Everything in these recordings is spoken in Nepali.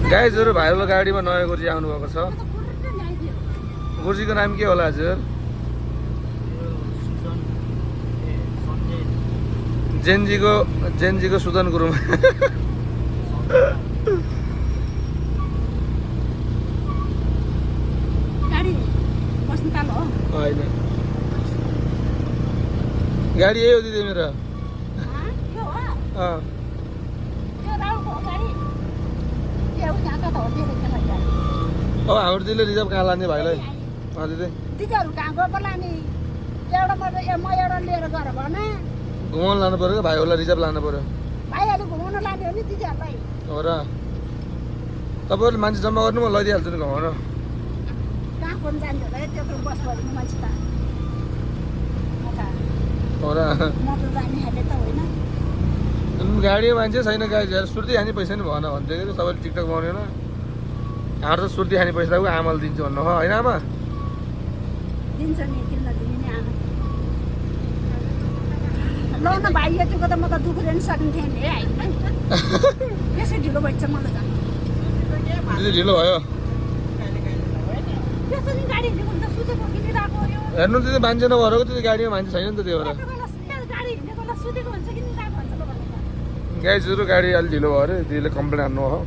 गाइजहरु भाइरल गाडीमा नयाँ गुरुजी आउनु भएको छ। गुरुजीको नाम के होला हजुर? जेनजीको सुदन गुरुङ। होइन गाडी यही हो दिदी मेरो। हाम्रो दिदीले रिजर्भ कहाँ लाने भाइलाई? दिदी दिदीहरू कहाँ गएको लाने? एउटा म एउटा लिएर गएर भन। घुमाउनु लानु पर्यो क्या भाइहरूलाई रिजर्भ लानु पर्यो। भाइहरू घुमाउन लाने हो नि दिदीहरूलाई। हो र तपाईँहरूले मान्छे जम्मा गर्नु म लैदिइहाल्छु नि घुमाउन। कहाँ पनि जान्छ होला त्यत्रो बस भरिनु मान्छे त। हो र म त जाने खाले त होइन। गाडीमा मान्छे छैन गाडी सुर्ती खाने पैसा नि भएन भन्थ्यो कि तपाईँले टिकटक बनाउनेन। हाम्रो त सुर्ती खाने पैसा आमाले दिन्छु भन्नु हो होइन आमा? दिन्छ नि किन नदिने नि आमा। ल न भाइ यतिको त म त दुख्दैन सकिन्थेँ नि होइन। यसै ढिलो भइन्छ मलाई त। दिदी ढिलो भयो। त्यसरी गाडी हिँडेको त सुतेको किनिरहेको यो। हेर्नु दिदी मान्छे नभएको त्यति गाडीमा मान्छे छैन नि त त्यही भएर। गाडी हिँडेको ल सुतेको हुन्छ कि निदाएको हुन्छ ल भनेको। गाइजहरु गाडी अलि ढिलो भयो अरे दिदीले कम्प्लेन हान्नु हो।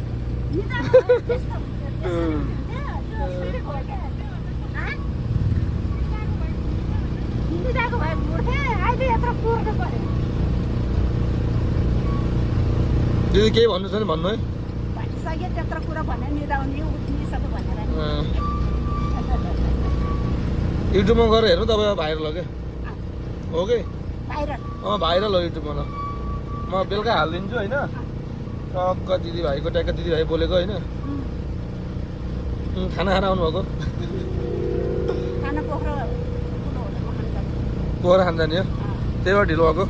दिदी केही भन्नु छ नि भन्नु है। भनिसक्यो त्यत्रो कुरा भने निदाउने उठ्ने सबै भनेर। युट्युबमा गएर हेर्नु तपाईँ भाइरल हो क्या हो कि? भाइरल भाइरल हो युट्युबमा ल। म बेलुका हालिदिन्छु होइन। टक्क दिदीभाइको ट्याक्क दिदीभाइ बोलेको होइन। खाना आउनुभएको खाना पोखरा खान जाने हो त्यही भएर ढिलो भएको।